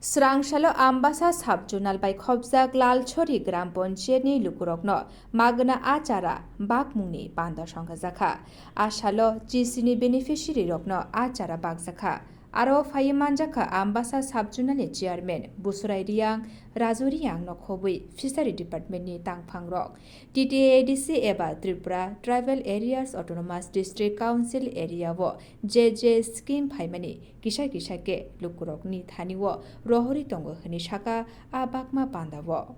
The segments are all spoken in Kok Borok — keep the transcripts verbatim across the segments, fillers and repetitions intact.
Srang salo Ambasa sub-zonal bai khopjak Lalchori Gram Panchayat ni lukurokno magna achara bakmungni panda songkhajakha. A salo G C ni beneficiary rokno achara bakjakha. Aro phaiwi manjakha Ambasa sub-zonal ni chairman Busurai Riang, Raju Riang no khobwi Fishery Department ni tangphangrok. T T A D C eba Tripura Tribal Areas Autonomous District Council area o je je scheme phaimani kisa kisa khe lukurokni thani o rohorwi tongo hwnwi sakha a bakma panda o.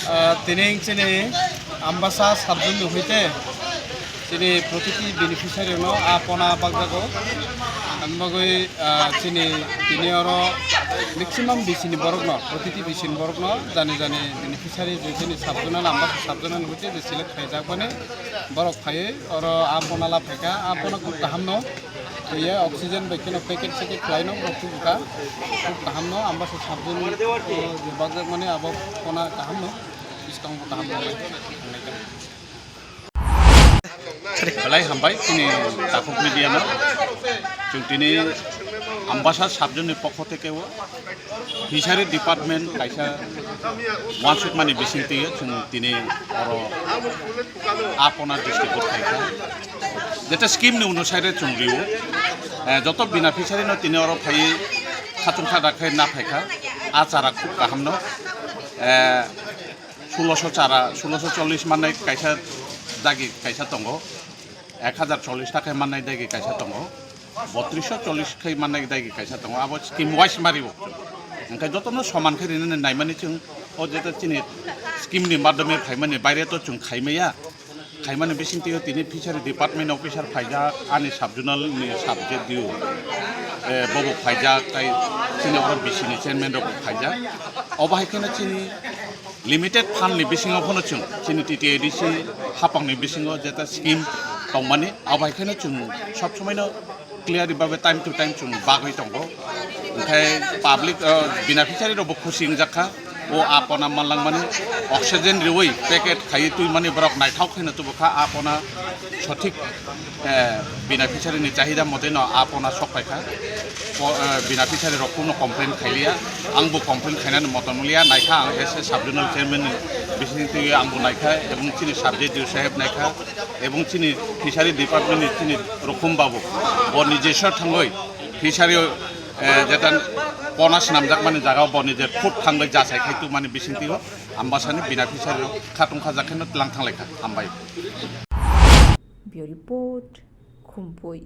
Ah, tini chini Ambasa sub-zone ni hoite chini protiti beneficiary no a pona bakjago. Ang bagwi, ah, chini tini oro maximum B C ni borok no, protiti B C ni borok no jani jani beneficiary je chini sub-zone no Ambasa sub-zone no hoite je select khaijak bani borok phaiwi oro a pona la phaikha, a pona khub kaham no. Iya oxygen bai kheno packet seket khlai no borok tubu kha. Khub kaham no, Ambasa sub-zone, o, je bakjak mani abo khona kaham no, biskang bo kaham no. Belai hambai chini takhuk media no. Chwng tini Ambasa sub-zone ni pokho theke o Fishery Department kaisa uansukmani bisingtwi chwng tini oro a pona distribute khaikha. Jeta scheme ni onusare chwng rio. Eh, joto beneficiary no tini oro phaiwi khatung khada khai na phaikha. A chara khub kaham no. Eh, sulosho chara, sulosho chollish mannai kaisa dagi kaisa tongo. Ek hajar chollish ta khe mannai dagi kaisa tongo. Bottrish chollish khe mannai dagi kaisa tongo. Abo scheme wise ma rio. Hwnkhe jotono soman khe rinani naimani chwng o jeta chini scheme ni madhyome phaimani baire to chwng khaimaya. Khaimani bisingtwi tini Fishery Department officer phaijak, ani sub-zonal ni subject dio, eh, bobo phaijak, tai chini oro B C ni chairman rok phaijak. Obo hai kheno chini limited fund ni bisingo phano chwng chini T T A D C hapang ni bisingo jeta scheme tongmani, abo hai kheno chwng sob somoi no clear bhabe time to time chwng bagwi tongo. Hwnkhe public, o, beneficiary rokbo khusi wngjakha. O a pona manlangmani oxygen riwi packet khaiwi twimani borok naithok khaino tubukha. A pona sothik, eh, beneficiary ni chahida mote no a pona sok paikha. Po-, eh, beneficiary rok kuno complain khailiya. Angbo complain khainani moto nukliya. Naikha ang as a sub-zonal chairman ni bisingtwi angbo naikha ebong chini subject saheb naikha. Ebong chini Fishery Department ni chini Rokhum Babu, bo nijesa thangwi Fishery, eh, jeta pona swnamjakmani jaga o bo nije khud thangwi jachai khai tubumani bisingtwi o Ambasa ni beneficiary rok khatung khajak khe no tlang thanglaikha. Hambai. Bureau Report, Khumpui.